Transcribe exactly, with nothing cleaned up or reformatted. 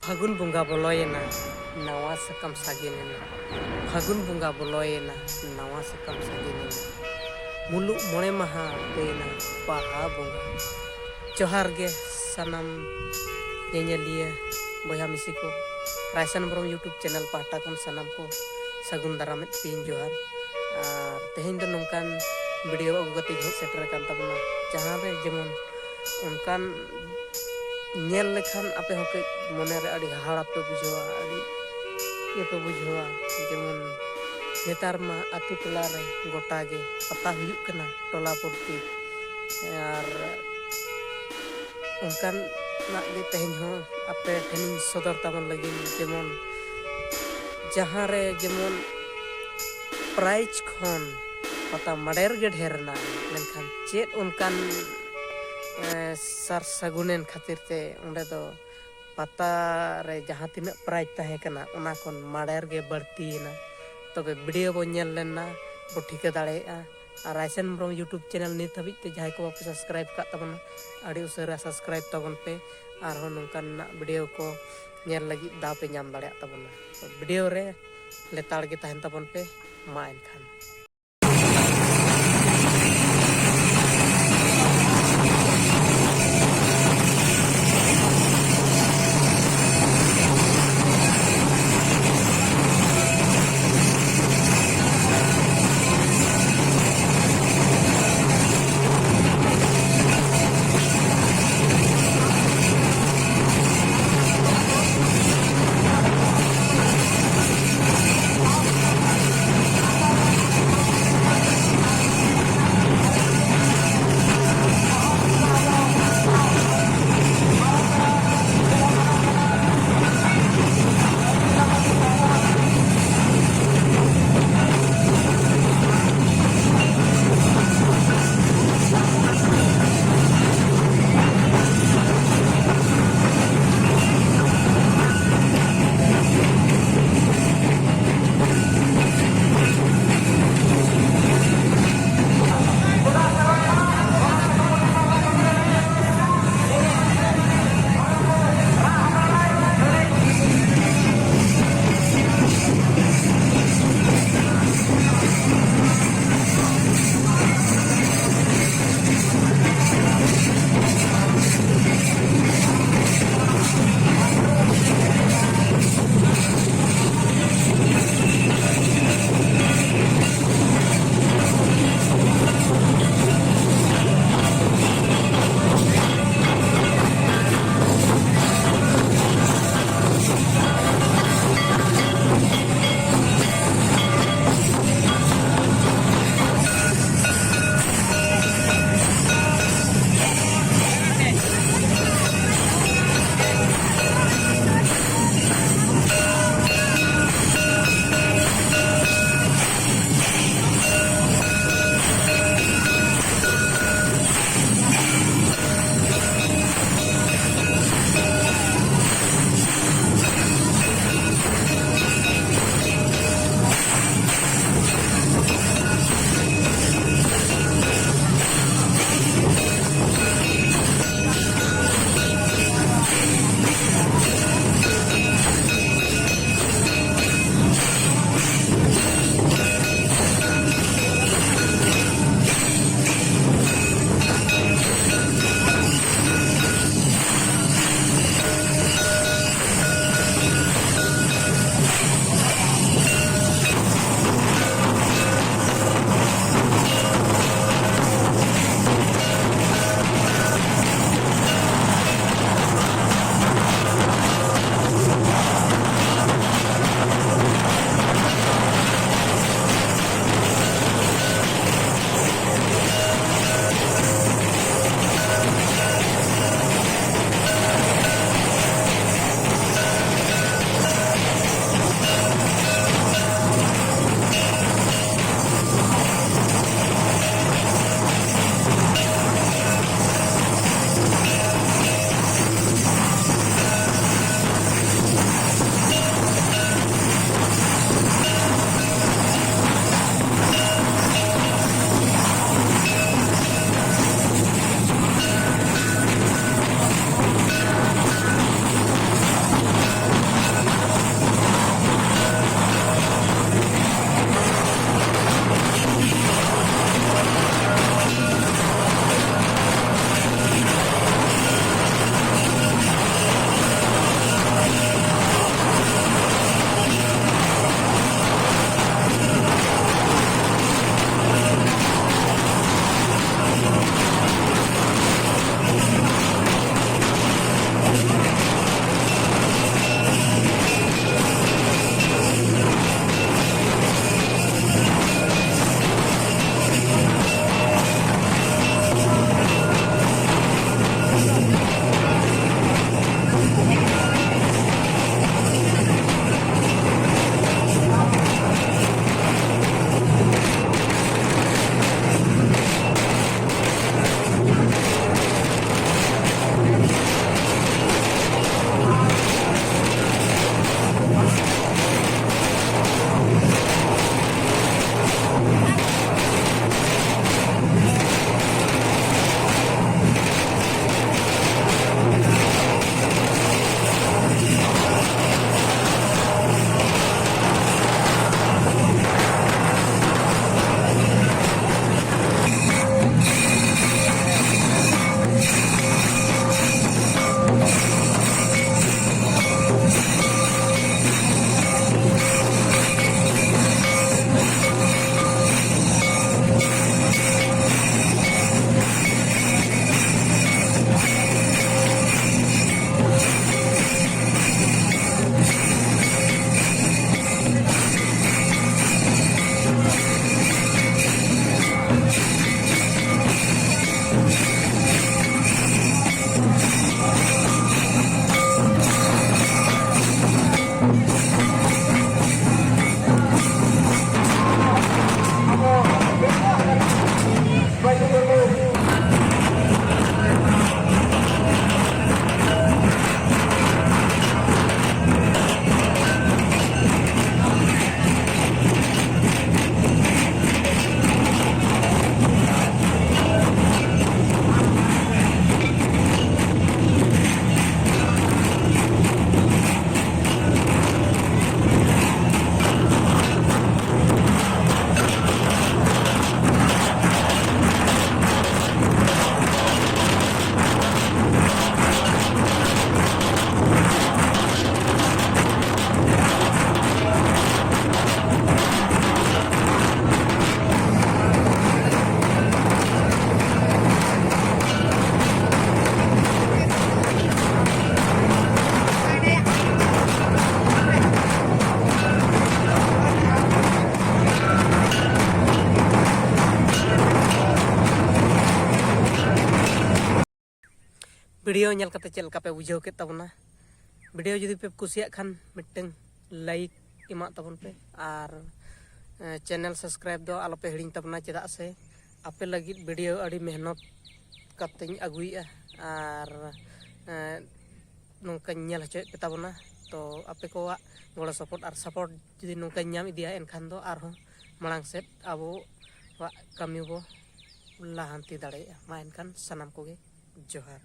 ᱯᱷᱟᱹᱜᱩᱱ ᱵᱚᱸᱜᱟ ᱵᱚᱞᱚᱭᱮᱱᱟ, ᱱᱟᱣᱟ ᱥᱟᱠᱟᱢ ᱥᱟᱜᱮᱱᱮᱱᱟ᱾ ᱯᱷᱟᱹᱜᱩᱱ ᱵᱚᱸᱜᱟ ᱵᱚᱞᱚᱭᱮᱱᱟ, ᱱᱟᱣᱟ ᱥᱟᱠᱟᱢ ᱥᱟᱜᱮᱱᱮᱱᱟ᱾ ᱢᱩᱞᱩᱜ ᱢᱚᱬᱮ ᱢᱟᱦᱟ ᱦᱩᱭᱮᱱᱟ, ᱵᱟᱦᱟ ᱵᱚᱸᱜᱟ᱾ ᱡᱚᱦᱟᱨ ᱜᱮ ᱥᱟᱱᱟᱢ ᱧᱮᱧᱮᱞᱤᱭᱟᱹ ᱵᱚᱭᱦᱟ ᱢᱤᱥᱤ ᱠᱚ, ᱨᱟᱭᱥᱟᱱ ᱵᱨᱚᱢ YouTube channel ᱯᱟᱦᱴᱟ ᱠᱷᱚᱱ ᱥᱟᱱᱟᱢ ᱠᱚ ᱥᱟᱹᱜᱩᱱ ᱫᱟᱨᱟᱢᱮᱫ ᱯᱮᱭᱟᱹᱧ, ᱡᱚᱦᱟᱨ᱾ ᱟᱨ ᱛᱮᱦᱮᱧ ᱫᱚ ᱱᱚᱝᱠᱟᱱ video ᱟᱹᱜᱩ ᱠᱟᱛᱮ ᱦᱮᱡ ᱥᱮᱴᱮᱨ ᱟᱠᱟᱱ ᱛᱟᱵᱚᱱᱟ, ᱡᱟᱦᱟᱸ ᱨᱮ ᱡᱮᱢᱚᱱ ᱚᱱᱠᱟᱱ ᱧᱮᱞ ᱞᱮᱠᱷᱟᱱ ᱟᱯᱮ ᱦᱚᱸ ᱠᱟᱹᱡ ᱢᱚᱱᱮ ᱨᱮ ᱟᱹᱰᱤ ᱦᱟᱦᱟᱲᱟ ᱯᱮ ᱵᱩᱡᱷᱟᱹᱣᱟ, ᱟᱹᱰᱤ ᱤᱭᱟᱹ ᱯᱮ ᱵᱩᱡᱷᱟᱹᱣᱟ᱾ ᱡᱮᱢᱚᱱ ᱱᱮᱛᱟᱨ ᱢᱟ ᱟᱛᱳ ᱴᱚᱞᱟ ᱨᱮ ᱜᱚᱴᱟ ᱜᱮ ᱯᱟᱛᱟ ᱦᱩᱭᱩᱜ ᱠᱟᱱᱟ, ᱴᱚᱞᱟ ᱯᱨᱚᱛᱤ᱾ ᱟᱨ ᱚᱱᱠᱟᱱᱟᱜ ᱜᱮ ᱛᱮᱦᱮᱧ ᱦᱚᱸ ᱟᱯᱮ ᱴᱷᱮᱱᱤᱧ ᱥᱚᱫᱚᱨ ᱛᱟᱵᱚᱱ ᱞᱟᱹᱜᱤᱫ, ᱡᱮᱢᱚᱱ ᱡᱟᱦᱟᱸ ᱨᱮ ᱡᱮᱢᱚᱱ prize ᱠᱷᱚᱱ ᱯᱟᱛᱟ ᱢᱟᱰᱮᱨ ᱜᱮ ᱰᱷᱮᱨ ᱮᱱᱟ, ᱢᱮᱱᱠᱷᱟᱱ ᱪᱮᱫ ᱚᱱᱠᱟᱱ, ᱮ, ᱥᱟᱨ ᱥᱟᱹᱜᱩᱱᱮᱱ ᱠᱷᱟᱹᱛᱤᱨ ᱛᱮ ᱚᱸᱰᱮ ᱫᱚ ᱯᱟᱛᱟ ᱨᱮ ᱡᱟᱦᱟᱸ ᱛᱤᱱᱟᱹᱜ prize ᱛᱟᱦᱮᱸ ᱠᱟᱱᱟ, ᱚᱱᱟ ᱠᱷᱚᱱ ᱢᱟᱰᱮᱨ ᱜᱮ ᱵᱟᱹᱲᱛᱤᱭᱮᱱᱟ᱾ ᱛᱚᱵᱮ video ᱵᱚᱱ ᱧᱮᱞ ᱞᱮᱱᱟ, ᱵᱚ ᱴᱷᱤᱠᱟᱹ ᱫᱟᱲᱮᱭᱟᱜᱼᱟ᱾ ᱟᱨ ᱨᱟᱭᱥᱮᱱ ᱦᱮᱢᱵᱨᱚᱢ YouTube channel ᱱᱤᱛ ᱦᱟᱹᱵᱤᱡ ᱛᱮ ᱡᱟᱦᱟᱸᱭ ᱠᱚ ᱵᱟᱯᱮ subscribe ᱟᱠᱟᱫ ᱛᱟᱵᱚᱱᱟ, ᱟᱹᱰᱤ ᱩᱥᱟᱹᱨᱟ subscribe ᱛᱟᱵᱚᱱ ᱯᱮ᱾ ᱟᱨᱦᱚᱸ ᱱᱚᱝᱠᱟᱱᱟᱜ video ᱠᱚ ᱧᱮᱞ ᱞᱟᱹᱜᱤᱫ ᱫᱟᱣ ᱯᱮ ᱧᱟᱢ ᱫᱟᱲᱮᱭᱟᱜ ᱛᱟᱵᱚᱱᱟ᱾ ᱛᱚ video ᱨᱮ ᱞᱮᱛᱟᱲ ᱜᱮ ᱛᱟᱦᱮᱱ ᱛᱟᱵᱚᱱ ᱯᱮ᱾ ᱢᱟ ᱮᱱᱠᱷᱟᱱ᱾ ᱵᱷᱤᱰᱤᱭᱳ ᱧᱮᱞ ᱠᱟᱛᱮ ᱪᱮᱫ ᱞᱮᱠᱟ ᱯᱮ ᱵᱩᱡᱷᱟᱹᱣ ᱠᱮᱫ ᱛᱟᱵᱚᱱᱟ? ᱵᱷᱤᱰᱤᱭᱳ ᱡᱩᱫᱤ ᱯᱮ ᱠᱩᱥᱤᱭᱟᱜ ᱠᱷᱟᱱ ᱢᱤᱫᱴᱟᱝ ᱞᱟᱭᱤᱠ ᱮᱢᱟᱜ ᱛᱟᱵᱚᱱ ᱯᱮ, ᱟᱨ ᱪᱮᱱᱮᱞ ᱥᱟᱵᱥᱠᱨᱟᱭᱤᱵ ᱫᱚ ᱟᱞᱚᱯᱮ ᱦᱤᱲᱤᱧ ᱛᱟᱵᱚᱱᱟ, ᱪᱮᱫᱟᱜ ᱥᱮ ᱟᱯᱮ ᱞᱟᱹᱜᱤᱫ ᱵᱷᱤᱰᱤᱭᱳ ᱟᱹᱰᱤ ᱢᱮᱦᱱᱚᱛ ᱠᱟᱛᱮᱧ ᱟᱹᱜᱩᱭᱮᱫᱼᱟ, ᱟᱨ ᱱᱚᱝᱠᱟᱧ ᱧᱮᱞ ᱦᱚᱪᱚᱭᱮᱫ ᱯᱮ ᱛᱟᱵᱚᱱᱟ᱾ ᱛᱚ ᱟᱯᱮ ᱠᱚᱣᱟᱜ ᱜᱚᱲᱚ ᱥᱚᱯᱚᱦᱚᱫ ᱟᱨ ᱥᱟᱯᱳᱨᱴ ᱡᱩᱫᱤ ᱱᱚᱝᱠᱟᱧ ᱧᱟᱢ ᱤᱫᱤᱭᱟ, ᱮᱱᱠᱷᱟᱱ ᱫᱚ ᱟᱨᱦᱚᱸ ᱢᱟᱲᱟᱝ ᱥᱮᱫ ᱟᱵᱚᱣᱟᱜ ᱠᱟᱹᱢᱤ ᱵᱚ ᱞᱟᱦᱟᱱᱛᱤ ᱫᱟᱲᱮᱭᱟᱜᱼᱟ᱾ ᱢᱟ ᱮᱱᱠᱷᱟᱱ ᱥᱟᱱᱟᱢ ᱠᱚᱜᱮ ᱡᱚᱦᱟᱨ᱾